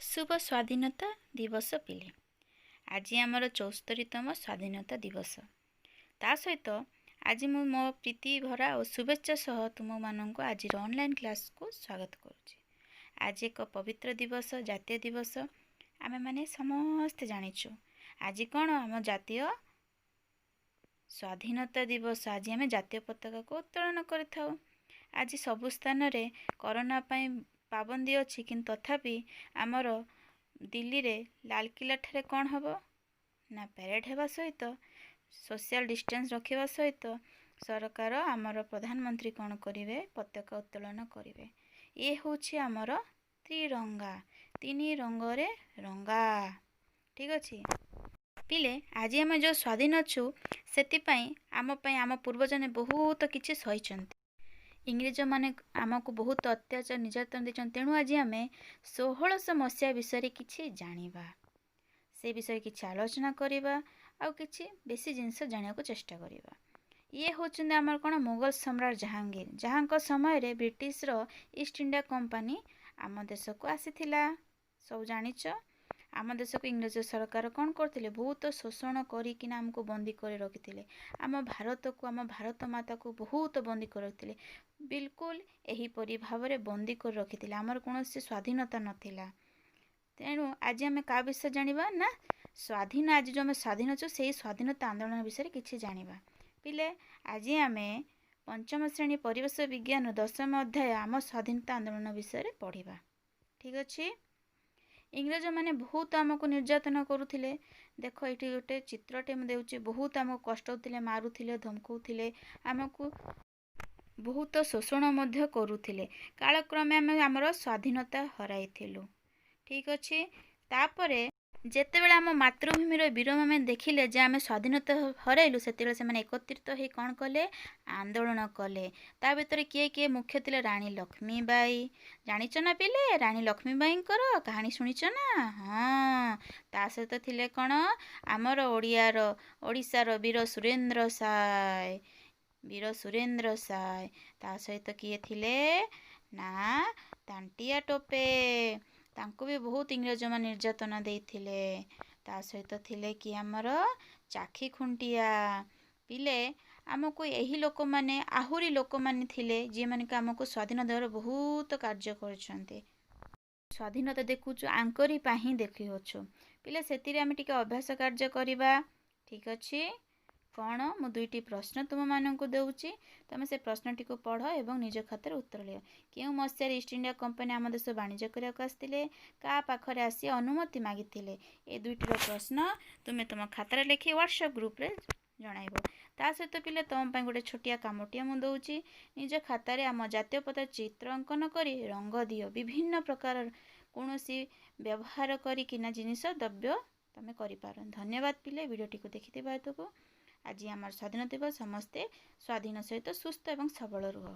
ଶୁଭ ସ୍ୱାଧୀନତା ଦିବସ ପିଲେ। ଆଜି ଆମର 74ତମ ସ୍ୱାଧୀନତା ଦିବସ। ତା ସହିତ ଆଜି ମୁଁ ମୋ ପ୍ରୀତି ଭରା ଓ ଶୁଭେଚ୍ଛା ସହ ତୁମମାନଙ୍କୁ ଆଜିର ଅନଲାଇନ୍ କ୍ଲାସ୍କୁ ସ୍ୱାଗତ କରୁଛି। ଆଜି ଏକ ପବିତ୍ର ଦିବସ, ଜାତୀୟ ଦିବସ। ଆମେମାନେ ସମସ୍ତେ ଜାଣିଛୁ ଆଜି କ'ଣ ଆମ ଜାତୀୟ ସ୍ୱାଧୀନତା ଦିବସ। ଆଜି ଆମେ ଜାତୀୟ ପତାକାକୁ ଉତ୍ତୋଳନ କରିଥାଉ। ଆଜି ସବୁ ସ୍ଥାନରେ କରୋନା ପାଇଁ ପାବନ୍ଦି ଅଛି, କିନ୍ତୁ ତଥାପି ଆମର ଦିଲ୍ଲୀରେ ଲାଲକିଲ୍ଲା ଠାରେ କ'ଣ ହେବ ନା ପ୍ୟାରେଡ଼ ହେବା ସହିତ ସୋସିଆଲ ଡିଷ୍ଟାନ୍ସ ରଖିବା ସହିତ ସରକାର, ଆମର ପ୍ରଧାନମନ୍ତ୍ରୀ କ'ଣ କରିବେ? ପତାକା ଉତ୍ତୋଳନ କରିବେ। ଇଏ ହେଉଛି ଆମର ତ୍ରିରଙ୍ଗା, ତିନି ରଙ୍ଗରେ ରଙ୍ଗା। ଠିକ୍ ଅଛି ପିଲେ, ଆଜି ଆମେ ଯେଉଁ ସ୍ୱାଧୀନ ଅଛୁ, ସେଥିପାଇଁ ଆମ ପାଇଁ ଆମ ପୂର୍ବଜମାନେ ବହୁତ କିଛି ସହିଛନ୍ତି। ଇଂରେଜମାନେ ଆମକୁ ବହୁତ ଅତ୍ୟାଚାର ନିର୍ଯାତନା ଦେଇଛନ୍ତି। ତେଣୁ ଆଜି ଆମେ 1600 ମସିହା ବିଷୟରେ କିଛି ଜାଣିବା, ସେ ବିଷୟରେ କିଛି ଆଲୋଚନା କରିବା ଆଉ କିଛି ବେଶୀ ଜିନିଷ ଜାଣିବାକୁ ଚେଷ୍ଟା କରିବା। ଇଏ ହେଉଛନ୍ତି ଆମର କ'ଣ ମୋଗଲ ସମ୍ରାଟ ଜାହାଙ୍ଗୀର, ଯାହାଙ୍କ ସମୟରେ ବ୍ରିଟିଶର ଇଷ୍ଟ ଇଣ୍ଡିଆ କମ୍ପାନୀ ଆମ ଦେଶକୁ ଆସିଥିଲା। ସବୁ ଜାଣିଛ। ଆମ ଦେଶକୁ ଇଂରେଜ ସରକାର କ'ଣ କରୁଥିଲେ? ବହୁତ ଶୋଷଣ କରିକିନା ଆମକୁ ବନ୍ଦୀ କରି ରଖିଥିଲେ। ଆମ ଭାରତକୁ, ଆମ ଭାରତ ମାତାକୁ ବହୁତ ବନ୍ଦୀ କରି ରଖିଥିଲେ। ବିଲକୁଲ ଏହିପରି ଭାବରେ ବନ୍ଦୀ କରି ରଖିଥିଲେ। ଆମର କୌଣସି ସ୍ୱାଧୀନତା ନଥିଲା। ତେଣୁ ଆଜି ଆମେ କାହା ବିଷୟରେ ଜାଣିବା ନା ସ୍ୱାଧୀନ, ଆଜି ଯେଉଁ ଆମେ ସ୍ୱାଧୀନ ଅଛୁ, ସେଇ ସ୍ୱାଧୀନତା ଆନ୍ଦୋଳନ ବିଷୟରେ କିଛି ଜାଣିବା। ପିଲେ, ଆଜି ଆମେ ପଞ୍ଚମ ଶ୍ରେଣୀ ପରିବେଶ ବିଜ୍ଞାନ 10ମ ଅଧ୍ୟାୟ ଆମ ସ୍ୱାଧୀନତା ଆନ୍ଦୋଳନ ବିଷୟରେ ପଢ଼ିବା। ଠିକ୍ ଅଛି। ଇଂରେଜମାନେ ବହୁତ ଆମକୁ ନିର୍ଯାତନା କରୁଥିଲେ। ଦେଖ, ଏଇଠି ଗୋଟେ ଚିତ୍ରଟେ ମୁଁ ଦେଉଛି। ବହୁତ ଆମକୁ କଷ୍ଟ ହେଉଥିଲେ, ମାରୁଥିଲେ, ଧମକଉଥିଲେ, ଆମକୁ ବହୁତ ଶୋଷଣ ମଧ୍ୟ କରୁଥିଲେ। କାଳକ୍ରମେ ଆମେ ଆମର ସ୍ୱାଧୀନତା ହରାଇଥିଲୁ। ଠିକ୍ ଅଛି। ତାପରେ ଯେତେବେଳେ ଆମ ମାତୃଭୂମିର ବୀରମାନେ ଦେଖିଲେ ଯେ ଆମେ ସ୍ୱାଧୀନତା ହରାଇଲୁ, ସେତେବେଳେ ସେମାନେ ଏକତ୍ରିତ ହେଇ କ'ଣ କଲେ? ଆନ୍ଦୋଳନ କଲେ। ତା ଭିତରେ କିଏ କିଏ ମୁଖ୍ୟ ଥିଲେ? ରାଣୀ ଲକ୍ଷ୍ମୀବାଇ। ଜାଣିଛ ନା ପିଲେ? ରାଣୀ ଲକ୍ଷ୍ମୀବାଇଙ୍କର କାହାଣୀ ଶୁଣିଛ ନା? ହଁ। ତା ସହିତ ଥିଲେ କ'ଣ ଆମର ଓଡ଼ିଆର, ଓଡ଼ିଶାର ବୀର ସୁରେନ୍ଦ୍ର ସାଏ, ବୀର ସୁରେନ୍ଦ୍ର ସାଏ। ତା ସହିତ କିଏ ଥିଲେ ନା ତାଣ୍ଟିଆ ଟୋପେ। ତାଙ୍କୁ ବି ବହୁତ ଇଂରେଜମାନେ ନିର୍ଯାତନା ଦେଇଥିଲେ। ତା ସହିତ ଥିଲେ କି ଆମର ଚାଖି ଖୁଣ୍ଟିଆ। ପିଲେ, ଆମକୁ ଏହି ଲୋକମାନେ, ଆହୁରି ଲୋକମାନେ ଥିଲେ ଯିଏମାନେ କି ଆମକୁ ସ୍ୱାଧୀନ ଦେବାର ବହୁତ କାର୍ଯ୍ୟ କରିଛନ୍ତି। ସ୍ୱାଧୀନତା ଦେଖୁଛୁ, ୟାଙ୍କରି ପାଇଁ ହିଁ ଦେଖିଅଛୁ। ପିଲେ, ସେଥିରେ ଆମେ ଟିକେ ଅଭ୍ୟାସ କାର୍ଯ୍ୟ କରିବା। ଠିକ୍ ଅଛି। କ'ଣ ମୁଁ ଦୁଇଟି ପ୍ରଶ୍ନ ତୁମମାନଙ୍କୁ ଦେଉଛି, ତୁମେ ସେ ପ୍ରଶ୍ନଟିକୁ ପଢ଼ ଏବଂ ନିଜ ଖାତାରେ ଉତ୍ତର ଲେଖ। କେଉଁ ମସିହାରେ ଇଷ୍ଟ ଇଣ୍ଡିଆ କମ୍ପାନୀ ଆମ ଦେଶ ବାଣିଜ୍ୟ କରିବାକୁ ଆସିଥିଲେ? କାହା ପାଖରେ ଆସି ଅନୁମତି ମାଗିଥିଲେ? ଏ ଦୁଇଟିର ପ୍ରଶ୍ନ ତୁମେ ତୁମ ଖାତାରେ ଲେଖି ହ୍ୱାଟ୍ସଆପ୍ ଗ୍ରୁପ୍ରେ ଜଣାଇବ। ତା ସହିତ ପିଲେ, ତୁମ ପାଇଁ ଗୋଟେ ଛୋଟିଆ କାମଟିଏ ମୁଁ ଦେଉଛି। ନିଜ ଖାତାରେ ଆମ ଜାତୀୟ ପତାକା ଚିତ୍ର ଅଙ୍କନ କରି ରଙ୍ଗ ଦିଅ। ବିଭିନ୍ନ ପ୍ରକାର କୌଣସି ବ୍ୟବହାର କରିକିନା ଜିନିଷ ଦ୍ରବ୍ୟ ତୁମେ କରିପାର। ଧନ୍ୟବାଦ ପିଲେ, ଭିଡ଼ିଓଟିକୁ ଦେଖିଥିବା ହେତୁକୁ। ଆଜି ଆମର ସ୍ୱାଧୀନତା ଦିବସ। ସମସ୍ତେ ସ୍ୱାଧୀନ ସହିତ ସୁସ୍ଥ ଏବଂ ସବଳ ରୁହ।